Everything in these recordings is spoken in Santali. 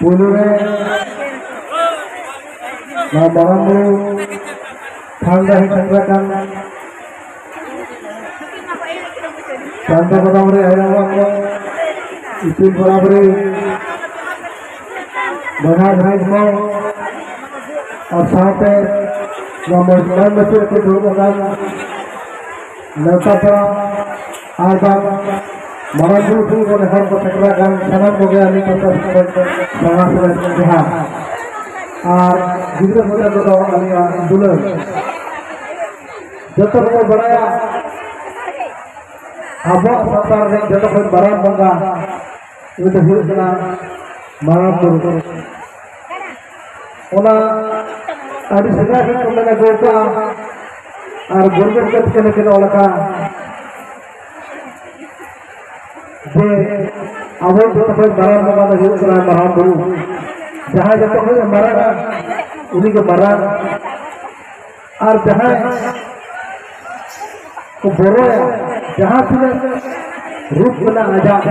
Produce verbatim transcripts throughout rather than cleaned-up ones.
ᱯᱩᱭᱞᱩ ᱨᱮ ᱱᱚᱣᱟ ᱢᱟᱨᱟᱝ ᱵᱩᱨᱩ ᱛᱷᱟᱱ ᱨᱮ ᱦᱮᱡ ᱥᱮᱴᱮᱨ ᱟᱠᱟᱱ ᱪᱟᱸᱫᱚ ᱜᱚᱫᱟᱵᱚᱨᱤ ᱟᱭᱳ ᱵᱟᱵᱟ ᱠᱚ, ᱤᱯᱤᱞ ᱜᱚᱫᱟᱵᱚᱨᱤ ᱵᱚᱭᱦᱟ ᱵᱷᱟᱭ ᱠᱚ, ᱟᱨ ᱥᱟᱶᱛᱮ ᱱᱚᱣᱟ ᱢᱚᱸᱪ ᱢᱟᱹᱪᱤ ᱨᱮᱠᱚ ᱫᱩᱲᱩᱵ ᱟᱠᱟᱱ ᱱᱮᱣᱛᱟ ᱯᱮᱲᱟ ᱟᱨ ᱵᱟᱝ ᱢᱟᱨᱟᱝ ᱵᱩᱨᱩ ᱴᱷᱮᱱ ᱠᱷᱚᱱ ᱱᱮᱦᱚᱨ ᱠᱚ ᱥᱮᱴᱮᱨ ᱟᱠᱟᱱ ᱥᱟᱱᱟᱢ ᱠᱚᱜᱮ ᱟᱹᱞᱤᱧ ᱯᱟᱦᱴᱟ ᱥᱮᱫ ᱠᱷᱚᱱ ᱥᱟᱨᱦᱟᱣ ᱥᱟᱞᱟᱜ ᱡᱚᱦᱟᱨ᱾ ᱟᱨ ᱜᱤᱫᱽᱨᱟᱹ ᱠᱚ ᱠᱚᱫᱚ ᱟᱹᱞᱤᱧᱟᱜ ᱫᱩᱞᱟᱹᱲ᱾ ᱡᱚᱛᱚ ᱠᱚ ᱵᱟᱲᱟᱭᱟ, ᱟᱵᱚᱣᱟᱜ ᱥᱟᱶᱛᱟ ᱨᱮ ᱡᱚᱛᱚ ᱠᱷᱚᱱ ᱢᱟᱨᱟᱝ ᱵᱚᱸᱜᱟ ᱩᱱᱤ ᱫᱚ ᱦᱩᱭᱩᱜ ᱠᱟᱱᱟ ᱢᱟᱨᱟᱝ ᱵᱩᱨᱩ᱾ ᱚᱱᱟ ᱟᱹᱰᱤ ᱥᱮᱫᱟᱭ ᱠᱷᱚᱱ ᱠᱚ ᱢᱮᱱ ᱟᱹᱜᱩ ᱠᱟᱜᱼᱟ᱾ ᱟᱨ ᱜᱩᱨᱩ ᱜᱚᱢᱠᱮ ᱛᱟᱹᱠᱤᱱ ᱦᱚᱸᱠᱤᱱ ᱚᱞ ᱟᱠᱟᱫᱼᱟ ᱡᱮ ᱟᱵᱚ ᱡᱚᱛᱚ ᱠᱷᱚᱱ ᱢᱟᱨᱟᱝ ᱵᱚᱸᱜᱟ ᱫᱚ ᱦᱩᱭᱩᱜ ᱠᱟᱱᱟ ᱢᱟᱨᱟᱝ ᱵᱩᱨᱩ᱾ ᱡᱟᱦᱟᱸᱭ ᱡᱚᱛᱚ ᱠᱷᱚᱱ ᱢᱟᱨᱟᱝᱟ, ᱩᱱᱤ ᱜᱮ ᱢᱟᱨᱟᱝ᱾ ᱟᱨ ᱡᱟᱦᱟᱸᱭ ᱠᱚ ᱵᱚᱨᱚᱭᱟ, ᱡᱟᱦᱟᱸ ᱛᱤᱱᱟᱹᱜ ᱨᱩᱯ ᱢᱮᱱᱟᱜᱼᱟ ᱟᱡᱟᱜ,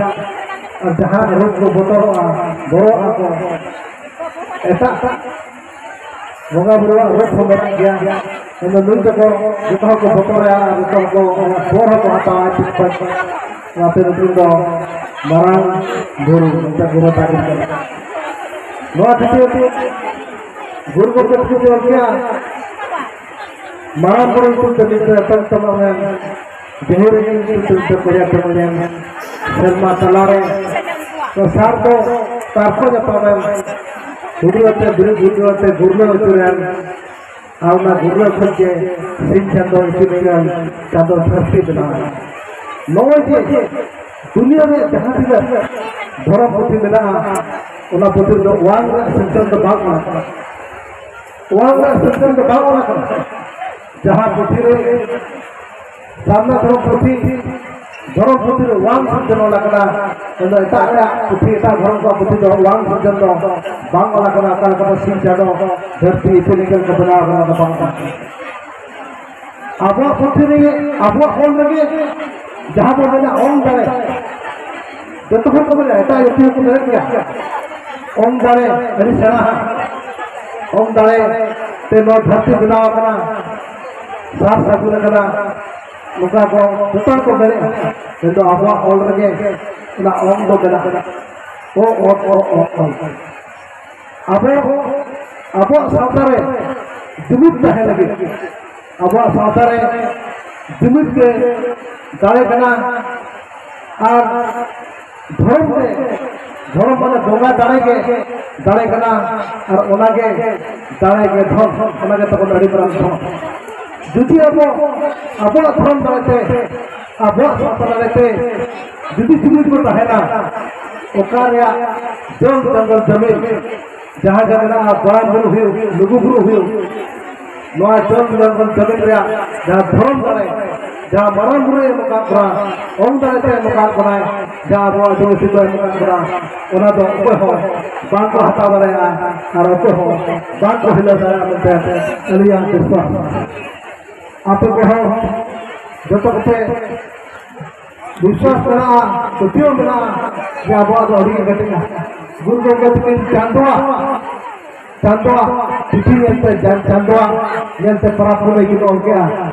ᱟᱨ ᱡᱟᱦᱟᱸ ᱨᱩᱯ ᱠᱚ ᱵᱚᱛᱚᱨᱚᱜᱼᱟ, ᱵᱚᱨᱚᱜ ᱟᱠᱚ, ᱮᱴᱟᱜ ᱵᱚᱸᱜᱟ ᱵᱩᱨᱩᱣᱟᱜ ᱨᱩᱯ ᱦᱚᱸ ᱢᱮᱱᱟᱜ ᱜᱮᱭᱟ᱾ ᱢᱮᱱᱫᱚ ᱱᱩᱭ ᱫᱚᱠᱚ ᱡᱚᱛᱚ ᱦᱚᱲ ᱠᱚ ᱵᱚᱛᱚᱨᱟᱭᱟ ᱟᱨ ᱡᱚᱛᱚ ᱦᱚᱲ ᱠᱚ ᱚᱱᱟ ᱵᱚᱨ ᱦᱚᱸᱠᱚ ᱦᱟᱛᱟᱣᱟ ᱟᱡ ᱴᱷᱮᱱ ᱠᱷᱚᱱ᱾ ᱚᱱᱟᱛᱮ ᱧᱩᱛᱩᱢ ᱫᱚ ᱢᱟᱨᱟᱝ ᱵᱩᱨᱩ ᱢᱮᱱᱛᱮ ᱵᱩᱨᱩ ᱛᱟᱠᱤᱱ ᱠᱟᱱᱟ᱾ ᱱᱚᱣᱟ ᱠᱷᱟᱹᱛᱤᱨ ᱜᱩᱨᱩ ᱜᱚᱢᱠᱮ ᱛᱟᱹᱠᱤᱱ ᱠᱚ ᱚᱞ ᱠᱮᱜᱼᱟ, ᱢᱟᱨᱟᱝ ᱵᱩᱨᱩ ᱧᱩᱛᱩᱢ ᱛᱮ ᱱᱤᱛ ᱫᱚ ᱮᱛᱚᱢ ᱛᱚᱢᱚᱜ ᱢᱮ, ᱡᱟᱦᱮᱨ ᱟᱭᱳ ᱧᱩᱛᱩᱢ ᱛᱮ ᱯᱮᱲᱟ ᱠᱚ ᱧᱮᱞ, ᱥᱮᱨᱢᱟ ᱛᱟᱞᱟᱨᱮ ᱥᱟᱨ ᱫᱚ ᱛᱟᱨᱠᱚ ᱧᱟᱯᱟᱢᱮᱢ, ᱦᱩᱰᱩᱨ ᱟᱛᱮ ᱵᱤᱨᱤᱫ, ᱦᱩᱰᱩᱨ ᱟᱛᱮ ᱜᱩᱨᱞᱟᱹ ᱟᱹᱪᱩᱨᱮᱢ, ᱟᱨ ᱚᱱᱟ ᱜᱩᱨᱞᱟᱹ ᱠᱷᱚᱱ ᱜᱮ ᱥᱤᱧ ᱪᱟᱸᱫᱚ ᱤᱯᱤᱞ ᱮᱸᱜᱮᱞ ᱪᱟᱸᱫᱚ ᱫᱷᱟᱹᱨᱛᱤ ᱵᱮᱱᱟᱣ ᱮᱱᱟ᱾ ᱱᱚᱜᱼᱚᱭ ᱡᱮ ᱫᱩᱱᱤᱭᱟᱹ ᱨᱮ ᱡᱟᱦᱟᱸ ᱛᱤᱱᱟᱹᱜ ᱫᱷᱚᱨᱚᱢ ᱯᱩᱛᱷᱤ ᱢᱮᱱᱟᱜᱼᱟ, ᱚᱱᱟ ᱯᱩᱛᱷᱤ ᱨᱮᱫᱚ ᱚᱣᱟᱝ ᱨᱮᱱᱟᱜ ᱥᱤᱨᱡᱚᱱ ᱫᱚ ᱵᱟᱝ ᱚᱞ ᱟᱠᱟᱱᱟ᱾ ᱚᱣᱟᱝ ᱨᱮᱱᱟᱜ ᱥᱤᱨᱡᱚᱱ ᱫᱚ ᱵᱟᱝ ᱚᱞ ᱟᱠᱟᱱᱟ᱾ ᱡᱟᱦᱟᱸ ᱯᱩᱛᱷᱤ ᱨᱮ ᱥᱟᱨᱱᱟ ᱫᱷᱚᱨᱚᱢ ᱯᱩᱛᱷᱤ, ᱫᱷᱚᱨᱚᱢ ᱯᱩᱛᱷᱤ ᱨᱮ ᱚᱣᱟᱝ ᱥᱤᱨᱡᱚᱱ ᱚᱞ ᱟᱠᱟᱱᱟ᱾ ᱢᱮᱱᱫᱚ ᱮᱴᱟᱜ ᱮᱴᱟᱜ ᱯᱩᱛᱷᱤ, ᱮᱴᱟᱜ ᱫᱷᱚᱨᱚᱢ ᱠᱚᱣᱟᱜ ᱯᱩᱛᱷᱤ ᱫᱚ ᱚᱣᱟᱝ ᱥᱤᱨᱡᱚᱱ ᱫᱚ ᱵᱟᱝ ᱚᱞ ᱟᱠᱟᱱᱟ᱾ ᱚᱠᱟ ᱞᱮᱠᱟᱛᱮ ᱥᱤᱧ ᱪᱟᱸᱫᱚ ᱫᱷᱟᱹᱨᱛᱤ ᱤᱯᱤᱞ ᱮᱸᱜᱮᱞ ᱠᱚ ᱵᱮᱱᱟᱣ ᱟᱠᱟᱱᱟ, ᱚᱱᱟ ᱫᱚ ᱵᱟᱝ ᱠᱟᱱᱟ᱾ ᱟᱵᱚᱣᱟᱜ ᱯᱩᱛᱷᱤ ᱨᱮᱜᱮ, ᱟᱵᱚᱣᱟᱜ ᱚᱞ ᱨᱮᱜᱮ ᱡᱟᱦᱟᱸ ᱵᱚᱱ ᱢᱮᱱᱟ ᱚᱞ ᱫᱟᱲᱮ, ᱡᱚᱛᱚ ᱦᱚᱲ ᱠᱚ ᱢᱮᱱᱟ, ᱮᱴᱟᱜ ᱡᱟᱹᱛᱤ ᱦᱚᱸᱠᱚ ᱢᱮᱱᱮᱫ ᱜᱮᱭᱟ᱾ ᱚᱝ ᱫᱟᱲᱮ ᱟᱹᱰᱤ ᱥᱮᱬᱟ ᱦᱟᱸᱜ᱾ ᱚᱝ ᱫᱟᱲᱮ ᱛᱮ ᱱᱚᱣᱟ ᱫᱷᱟᱹᱨᱛᱤ ᱵᱮᱱᱟᱣ ᱟᱠᱟᱱᱟ, ᱥᱟᱨ ᱥᱟᱹᱜᱩᱱ ᱟᱠᱟᱱᱟ, ᱱᱚᱝᱠᱟ ᱠᱚ ᱡᱚᱛᱚ ᱦᱚᱲ ᱠᱚ ᱢᱮᱱᱮᱫᱼᱟ᱾ ᱢᱮᱱᱫᱚ ᱟᱵᱚᱣᱟᱜ ᱚᱞ ᱨᱮᱜᱮ ᱚᱱᱟ ᱚᱝ ᱫᱚ ᱢᱮᱱᱟᱜᱼᱟ᱾ ᱚ, ᱚ, ᱚ, ᱚ, ᱚ᱾ ᱟᱵᱚ, ᱟᱵᱚᱣᱟᱜ ᱥᱟᱶᱛᱟ ᱨᱮ ᱡᱩᱢᱤᱫ ᱛᱟᱦᱮᱸ ᱞᱟᱹᱜᱤᱫ, ᱟᱵᱚᱣᱟᱜ ᱥᱟᱶᱛᱟ ᱨᱮ ᱡᱩᱢᱤᱫ ᱜᱮ ᱫᱟᱲᱮ ᱠᱟᱱᱟ᱾ ᱟᱨ ᱫᱷᱚᱨᱚᱢ ᱨᱮ, ᱫᱷᱚᱨᱚᱢ ᱢᱟᱱᱮ ᱵᱚᱸᱜᱟ ᱫᱟᱲᱮ ᱜᱮ ᱫᱟᱲᱮ ᱠᱟᱱᱟ᱾ ᱟᱨ ᱚᱱᱟᱜᱮ ᱫᱟᱲᱮ ᱜᱮ ᱫᱷᱚᱱ, ᱚᱱᱟᱜᱮ ᱛᱟᱵᱚᱱ ᱟᱹᱰᱤ ᱢᱟᱨᱟᱝ ᱫᱷᱚᱱ᱾ ᱡᱩᱫᱤ ᱟᱵᱚ ᱟᱵᱚᱣᱟᱜ ᱫᱷᱚᱨᱚᱢ ᱫᱟᱲᱮᱛᱮ, ᱟᱵᱚᱣᱟᱜ ᱥᱟᱶᱛᱟ ᱫᱟᱲᱮᱛᱮ ᱡᱩᱫᱤ ᱡᱩᱢᱤᱫ ᱵᱚ ᱛᱟᱦᱮᱱᱟ, ᱚᱠᱟ ᱨᱮᱭᱟᱜ ᱡᱚᱢ ᱡᱚᱝᱜᱚᱞ ᱡᱚᱢᱤᱱ ᱡᱟᱦᱟᱸ ᱜᱮ ᱢᱮᱱᱟᱜᱼᱟ, ᱜᱚᱲᱟᱢ ᱵᱩᱨᱩ ᱦᱩᱭᱩᱜ, ᱞᱩᱜᱩ ᱵᱩᱨᱩ ᱦᱩᱭᱩᱜ, ᱱᱚᱣᱟ ᱡᱚᱢ ᱡᱚᱝᱜᱚᱞ ᱡᱚᱢᱤᱱ ᱨᱮᱭᱟᱜ ᱡᱟᱦᱟᱸ ᱫᱷᱚᱨᱚᱢ ᱫᱟᱲᱮ, ᱡᱟᱦᱟᱸ ᱢᱟᱨᱟᱝ ᱵᱩᱨᱩᱭ ᱮᱢ ᱟᱠᱟᱫ ᱵᱚᱱᱟ, ᱚᱝ ᱫᱟᱲᱮ ᱛᱮ ᱮᱢ ᱟᱠᱟᱫ ᱵᱚᱱᱟᱭ, ᱡᱟᱦᱟᱸ ᱟᱵᱚ ᱟᱹᱫᱤᱵᱟᱹᱥᱤ ᱠᱚ ᱮᱢ ᱟᱠᱟᱫ ᱵᱚᱱᱟ, ᱚᱱᱟ ᱫᱚ ᱚᱠᱚᱭ ᱦᱚᱸ ᱵᱟᱝ ᱠᱚ ᱦᱟᱛᱟᱣ ᱫᱟᱲᱮᱭᱟᱜᱼᱟ ᱟᱨ ᱚᱠᱚᱭ ᱦᱚᱸ ᱵᱟᱝ ᱠᱚ ᱦᱤᱞᱟᱹᱣ ᱫᱟᱲᱮᱭᱟᱜᱼᱟ ᱢᱮᱱᱛᱮ ᱟᱹᱞᱤᱧᱟᱜ ᱵᱤᱥᱣᱟᱥ᱾ ᱟᱯᱮ ᱠᱚᱦᱚᱸ ᱡᱚᱛᱚ ᱠᱚᱯᱮ ᱵᱤᱥᱣᱟᱥ ᱢᱮᱱᱟᱜᱼᱟ, ᱯᱟᱹᱛᱭᱟᱹᱣ ᱢᱮᱱᱟᱜᱼᱟ ᱡᱮ ᱟᱵᱚᱣᱟᱜ ᱫᱚ ᱟᱹᱰᱤ ᱜᱮ ᱠᱮᱴᱮᱡᱼᱟ᱾ ᱜᱩᱨᱩ ᱜᱚᱢᱠᱮ ᱛᱟᱹᱠᱤᱱ ᱪᱟᱸᱫᱳᱣᱟᱜ, ᱪᱟᱸᱫᱳᱣᱟᱜ ᱪᱤᱴᱷᱤ ᱧᱮᱞᱛᱮ, ᱪᱟᱸ-, ᱪᱟᱸᱫᱳᱣᱟᱜ ᱧᱮᱞᱛᱮ ᱯᱚᱨᱚᱵᱽ ᱯᱩᱱᱟᱹᱭ ᱠᱤᱱ ᱚᱞ ᱠᱮᱜᱼᱟ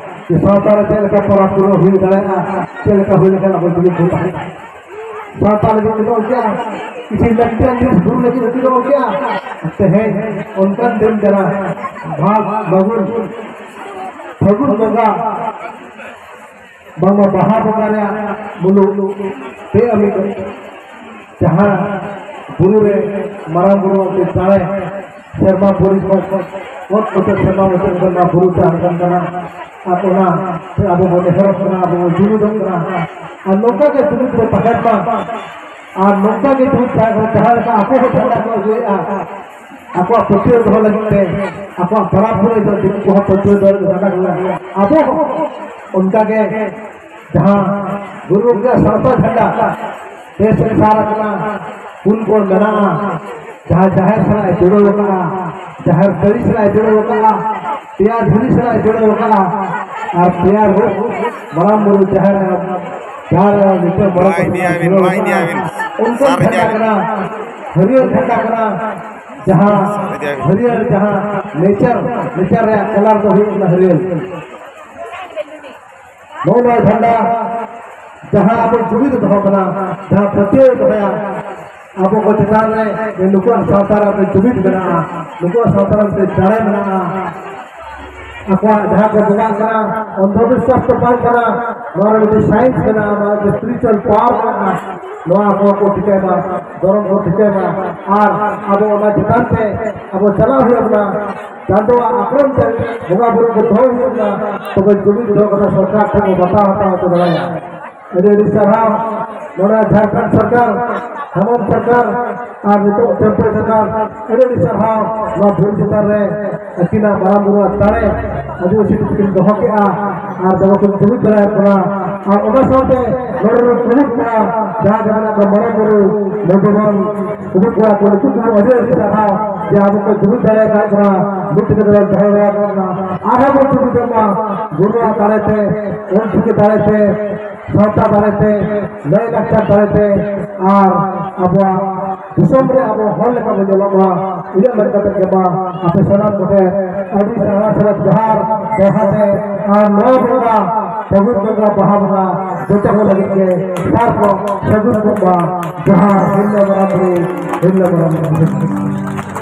ᱡᱮ ᱥᱟᱶᱛᱟ ᱨᱮ ᱪᱮᱫ ᱞᱮᱠᱟ ᱯᱚᱨᱚᱵᱽ ᱯᱩᱱᱟᱹᱭ ᱦᱩᱭ ᱫᱟᱲᱮᱭᱟᱜᱼᱟ, ᱪᱮᱫ ᱞᱮᱠᱟ ᱦᱩᱭ ᱞᱮᱠᱷᱟᱱ ᱟᱵᱚ ᱡᱩᱢᱤᱫ ᱵᱚᱱ ᱛᱟᱦᱮᱸᱱᱟ᱾ ᱥᱟᱶᱛᱟ ᱞᱟᱹᱜᱤᱫ ᱠᱤᱱ ᱚᱞ ᱠᱮᱜᱼᱟ, ᱠᱤᱪᱷᱩ ᱞᱟᱹᱠᱛᱤᱭᱟᱱ ᱡᱤᱱᱤᱥ ᱜᱩᱨᱩ ᱞᱟᱹᱜᱤᱫ ᱠᱤᱱ ᱚᱞ ᱠᱮᱜᱼᱟ᱾ ᱛᱮᱦᱮᱧ ᱚᱱᱠᱟᱱ ᱫᱤᱱ ᱠᱟᱱᱟ, ᱵᱷᱟᱜᱽ ᱵᱟᱹᱜᱩᱱ ᱯᱷᱟᱹᱜᱩᱱ ᱵᱚᱸᱜᱟ, ᱵᱟᱝᱢᱟ ᱵᱟᱦᱟ ᱵᱚᱸᱜᱟ ᱨᱮᱭᱟᱜ ᱢᱩᱞᱩᱜ ᱯᱮ ᱟᱹᱢᱤ ᱠᱚ, ᱡᱟᱦᱟᱸ ᱵᱩᱨᱩ ᱨᱮ ᱢᱟᱨᱟᱝ ᱵᱩᱨᱩ ᱟᱛᱮ ᱫᱟᱲᱮ ᱥᱮᱨᱢᱟ ᱯᱩᱨᱤ ᱠᱷᱚᱱ ᱚᱛ ᱠᱚᱛᱮ ᱥᱮᱨᱢᱟ ᱢᱩᱪᱟᱹᱫ ᱠᱷᱚᱱ ᱱᱚᱣᱟ ᱵᱩᱨᱩ ᱛᱮ ᱟᱬᱜᱚᱱ ᱠᱟᱱᱟ᱾ ᱟᱨ ᱚᱱᱟ ᱛᱮ ᱟᱵᱚ ᱵᱚᱱ ᱱᱮᱦᱚᱨᱚᱜ ᱠᱟᱱᱟ, ᱟᱵᱚ ᱵᱚᱱ ᱡᱩᱢᱤᱫᱚᱜ ᱠᱟᱱᱟ᱾ ᱟᱨ ᱱᱚᱝᱠᱟ ᱜᱮ ᱡᱩᱢᱤᱫ ᱵᱚᱱ ᱛᱟᱦᱮᱱ ᱢᱟ᱾ ᱟᱨ ᱱᱚᱝᱠᱟ ᱜᱮ ᱡᱩᱢᱤᱫ ᱛᱟᱦᱮᱸ ᱠᱟᱱᱟ, ᱡᱟᱦᱟᱸ ᱞᱮᱠᱟ ᱟᱠᱚ ᱦᱚᱸ ᱡᱷᱟᱱᱰᱟ ᱠᱚ ᱟᱹᱜᱩᱭᱮᱫᱼᱟ, ᱟᱠᱚᱣᱟᱜ ᱯᱟᱹᱛᱭᱟᱹᱣ ᱫᱚᱦᱚ ᱞᱟᱹᱜᱤᱫ ᱛᱮ, ᱟᱠᱚᱣᱟᱜ ᱯᱚᱨᱚᱵᱽ ᱯᱩᱱᱟᱹᱭ ᱫᱚ ᱫᱤᱠᱩ ᱠᱚᱦᱚᱸ ᱯᱟᱹᱛᱭᱟᱹᱣ ᱫᱚᱦᱚ ᱞᱟᱹᱜᱤᱫ ᱡᱷᱟᱱᱰᱟ ᱠᱚ ᱟᱹᱜᱩᱭᱟ᱾ ᱟᱵᱚ ᱦᱚᱸ ᱚᱱᱠᱟ ᱜᱮ ᱡᱟᱦᱟᱸ ᱜᱩᱨᱩ ᱜᱚᱢᱠᱮᱭᱟᱜ ᱥᱟᱶᱛᱟ ᱡᱷᱟᱱᱰᱟ ᱯᱮ ᱥᱮᱫ ᱥᱟᱨ ᱟᱠᱟᱱᱟ, ᱯᱩᱱ ᱠᱚᱬ ᱢᱮᱱᱟᱜᱼᱟ, ᱡᱟᱦᱟᱸ ᱡᱟᱦᱮᱨ ᱥᱟᱞᱟᱜ ᱮ ᱡᱩᱲᱟᱹᱣ ᱟᱠᱟᱫᱼᱟ, ᱡᱟᱦᱮᱨ ᱥᱟᱹᱲᱤ ᱥᱟᱞᱟᱜ ᱮ ᱡᱩᱲᱟᱹᱣ ᱟᱠᱟᱫᱼᱟ, ᱯᱮᱭᱟ ᱫᱷᱤᱨᱤ ᱥᱟᱞᱟᱜ ᱮ ᱡᱩᱲᱟᱹᱣ ᱟᱠᱟᱫᱼᱟ, ᱟᱨ ᱯᱮᱭᱟ ᱨᱩᱯ ᱢᱟᱨᱟᱝ ᱵᱩᱨᱩ ᱡᱟᱦᱮᱨ ᱟᱭᱳ, ᱡᱟᱦᱮᱨ ᱟᱭᱳ ᱱᱤᱛᱚᱜ ᱢᱚᱬᱮ ᱱᱚᱣᱟ ᱠᱚ ᱤᱫᱤᱭᱟ ᱥᱟᱞᱟᱜ ᱮ ᱵᱤᱱ, ᱡᱩᱲᱟᱹᱣ ᱱᱚᱣᱟ ᱟᱠᱟᱫᱼᱟ᱾ ᱤᱫᱤᱭᱟ ᱵᱤᱱ᱾ ᱚᱱᱠᱟᱱ ᱥᱟᱨ ᱡᱟᱦᱮᱨ ᱡᱷᱟᱱᱰᱟ ᱠᱟᱱᱟ᱾ ᱦᱟᱹᱨᱭᱟᱹᱲ ᱡᱷᱟᱱᱰᱟ ᱠᱟᱱᱟ, ᱡᱟᱦᱟᱸ ᱦᱟᱹᱨᱭᱟᱹᱲ, ᱡᱟᱦᱟᱸ ᱱᱮᱪᱟᱨ, ᱱᱮᱪᱟᱨ ᱨᱮᱭᱟᱜ ᱠᱟᱞᱟᱨ ᱫᱚ ᱦᱩᱭᱩᱜ ᱠᱟᱱᱟ ᱦᱟᱹᱨᱭᱟᱹᱲ᱾ ᱱᱚᱜᱼᱚ ᱱᱚᱣᱟ ᱡᱷᱟᱱᱰᱟ ᱡᱟᱦᱟᱸ ᱟᱵᱚ ᱡᱩᱢᱤᱫ ᱫᱚᱦᱚ ᱠᱟᱱᱟ, ᱡᱟᱦᱟᱸ ᱯᱟᱹᱛᱭᱟᱹᱣ ᱫᱚᱦᱚᱭᱟ ᱟᱵᱚ ᱠᱚ ᱪᱮᱛᱟᱱ ᱨᱮ, ᱡᱮ ᱱᱩᱠᱩᱣᱟᱜ ᱥᱟᱶᱛᱟ ᱨᱮ ᱢᱤᱫᱴᱮᱱ ᱡᱩᱢᱤᱫ ᱢᱮᱱᱟᱜᱼᱟ, ᱱᱩᱠᱩᱣᱟᱜ ᱥᱟᱶᱛᱟ ᱨᱮ ᱢᱤᱫᱴᱮᱱ ᱫᱟᱲᱮ ᱢᱮᱱᱟᱜᱼᱟ᱾ ᱟᱠᱚᱣᱟᱜ ᱡᱟᱦᱟᱸ ᱠᱚ ᱵᱚᱸᱜᱟᱜ ᱠᱟᱱᱟ, ᱚᱱᱫᱷᱚᱵᱤᱥᱣᱟᱥ ᱫᱚ ᱵᱟᱝ ᱠᱟᱱᱟ, ᱱᱚᱣᱟ ᱨᱮ ᱢᱤᱫᱴᱮᱱ ᱥᱟᱭᱮᱱᱥ ᱢᱮᱱᱟᱜᱼᱟ, ᱱᱚᱣᱟ ᱨᱮ ᱢᱤᱫᱴᱮᱱ ᱥᱯᱤᱨᱤᱪᱩᱣᱟᱞ ᱯᱟᱣᱟᱨ ᱢᱮᱱᱟᱜᱼᱟ᱾ ᱱᱚᱣᱟ ᱠᱚ ᱠᱚ ᱴᱷᱤᱠᱟᱹᱭ ᱢᱟ, ᱫᱷᱚᱨᱚᱢ ᱠᱚ ᱴᱷᱤᱠᱟᱹᱭ ᱢᱟ, ᱟᱨ ᱟᱵᱚ ᱚᱱᱟ ᱪᱮᱛᱟᱱ ᱛᱮ ᱟᱵᱚ ᱪᱟᱞᱟᱜ ᱦᱩᱭᱩᱜ ᱠᱟᱱᱟ᱾ ᱪᱟᱸᱫᱳᱣᱟᱜ ᱟᱠᱨᱚᱢ ᱛᱮ ᱵᱚᱸᱜᱟ ᱵᱩᱨᱩ ᱠᱚ ᱫᱚᱦᱚ ᱦᱩᱭᱩᱜ ᱠᱟᱱᱟ, ᱛᱚᱵᱮ ᱡᱩᱢᱤᱫ ᱫᱚᱦᱚ ᱠᱟᱛᱮ ᱥᱚᱨᱠᱟᱨ ᱴᱷᱮᱱ ᱵᱚ ᱵᱟᱛᱟᱣ ᱦᱟᱛᱟᱣ ᱦᱚᱪᱚ ᱫᱟᱲᱮᱭᱟᱜᱼᱟ᱾ ᱟᱹᱰᱤ ᱟᱹᱰᱤ ᱥᱟᱨᱦᱟᱣ ᱱᱚᱰᱮ ᱡᱷᱟᱲᱠᱷᱚᱸᱰ ᱥᱚᱨᱠᱟᱨ, ᱦᱮᱢᱚᱱᱛ ᱥᱚᱨᱠᱟᱨ ᱟᱨ ᱱᱤᱛᱚᱜ ᱛᱮᱢᱯᱮ ᱥᱚᱨᱠᱟᱨ, ᱟᱹᱰᱤ ᱟᱹᱰᱤ ᱥᱟᱨᱦᱟᱣ ᱱᱚᱣᱟ ᱵᱩᱨᱩ ᱪᱮᱛᱟᱱ ᱨᱮ ᱟᱹᱠᱤᱱᱟᱜ ᱢᱟᱨᱟᱝ ᱵᱩᱨᱩᱣᱟᱜ ᱫᱟᱲᱮ ᱟᱹᱫᱤᱵᱟᱹᱥᱤ ᱠᱚ ᱠᱤᱱ ᱫᱚᱦᱚ ᱠᱮᱜᱼᱟ ᱟᱨ ᱫᱚᱢᱮ ᱠᱤᱱ ᱡᱩᱢᱤᱫ ᱫᱟᱲᱮᱭᱟᱜ ᱠᱟᱱᱟ᱾ ᱟᱨ ᱚᱱᱟ ᱥᱟᱶᱛᱮ ᱱᱚᱰᱮ ᱨᱮᱱ ᱯᱨᱚᱢᱩᱠᱷ ᱠᱚᱲᱟ ᱡᱟᱦᱟᱸ ᱜᱮ ᱢᱮᱱᱟᱜ ᱠᱚᱣᱟ, ᱢᱟᱨᱟᱝ ᱵᱩᱨᱩ, ᱢᱟᱹᱡᱷᱤ ᱵᱟᱵᱟ, ᱩᱱᱠᱩ ᱠᱚᱲᱟ ᱠᱚ, ᱱᱩᱠᱩ ᱠᱚ ᱟᱹᱰᱤ ᱟᱹᱰᱤ ᱥᱟᱨᱦᱟᱣ ᱡᱮ ᱟᱵᱚ ᱠᱚ ᱡᱩᱢᱤᱫ ᱫᱟᱲᱮ ᱟᱠᱟᱫ ᱵᱚᱱᱟ, ᱢᱤᱫ ᱛᱮᱜᱮ ᱫᱚᱵᱚᱱ ᱫᱚᱦᱚ ᱫᱟᱲᱮ ᱟᱠᱟᱫ ᱵᱚᱱᱟ᱾ ᱟᱨᱦᱚᱸ ᱵᱚᱱ ᱡᱩᱢᱤᱫᱚᱜ ᱢᱟ, ᱜᱩᱨᱩᱣᱟᱜ ᱫᱟᱲᱮ ᱛᱮ, ᱚᱞ ᱪᱤᱠᱤ ᱫᱟᱲᱮ ᱛᱮ, ᱥᱟᱶᱛᱟ ᱫᱟᱲᱮ ᱛᱮ, ᱞᱟᱭᱼᱞᱟᱠᱪᱟᱨ ᱫᱟᱲᱮ ᱛᱮ, ᱟᱨ ᱟᱵᱚᱣᱟᱜ ᱫᱤᱥᱚᱢ ᱨᱮ ᱟᱵᱚ ᱦᱚᱲ ᱞᱮᱠᱟ ᱵᱚᱱ ᱧᱮᱞᱚᱜ ᱢᱟ᱾ ᱤᱱᱟᱹ ᱢᱮᱱ ᱠᱟᱛᱮ ᱜᱮ ᱢᱟ ᱟᱯᱮ ᱥᱟᱱᱟᱢ ᱠᱚᱴᱷᱮᱱ ᱟᱹᱰᱤ ᱥᱟᱨᱦᱟᱣ ᱥᱟᱨᱦᱟᱣ ᱡᱚᱦᱟᱨ ᱫᱚᱦᱲᱟ ᱛᱮ, ᱟᱨ ᱱᱚᱣᱟ ᱵᱚᱸᱜᱟ, ᱯᱷᱟᱹᱜᱩᱱ ᱵᱚᱸᱜᱟ, ᱵᱟᱦᱟ ᱵᱚᱸᱜᱟ, ᱡᱚᱛᱚ ᱠᱚ ᱞᱟᱹᱜᱤᱫ ᱜᱮ ᱥᱟᱨ ᱠᱚ ᱥᱟᱹᱜᱩᱱ ᱠᱚᱜ ᱢᱟ᱾ ᱡᱚᱦᱟᱨ, ᱦᱤᱨᱞᱟᱹ ᱢᱟᱨᱟᱝ ᱵᱩᱨᱩ, ᱦᱤᱨᱞᱟᱹ ᱢᱟᱨᱟᱝ ᱵᱩᱨᱩ᱾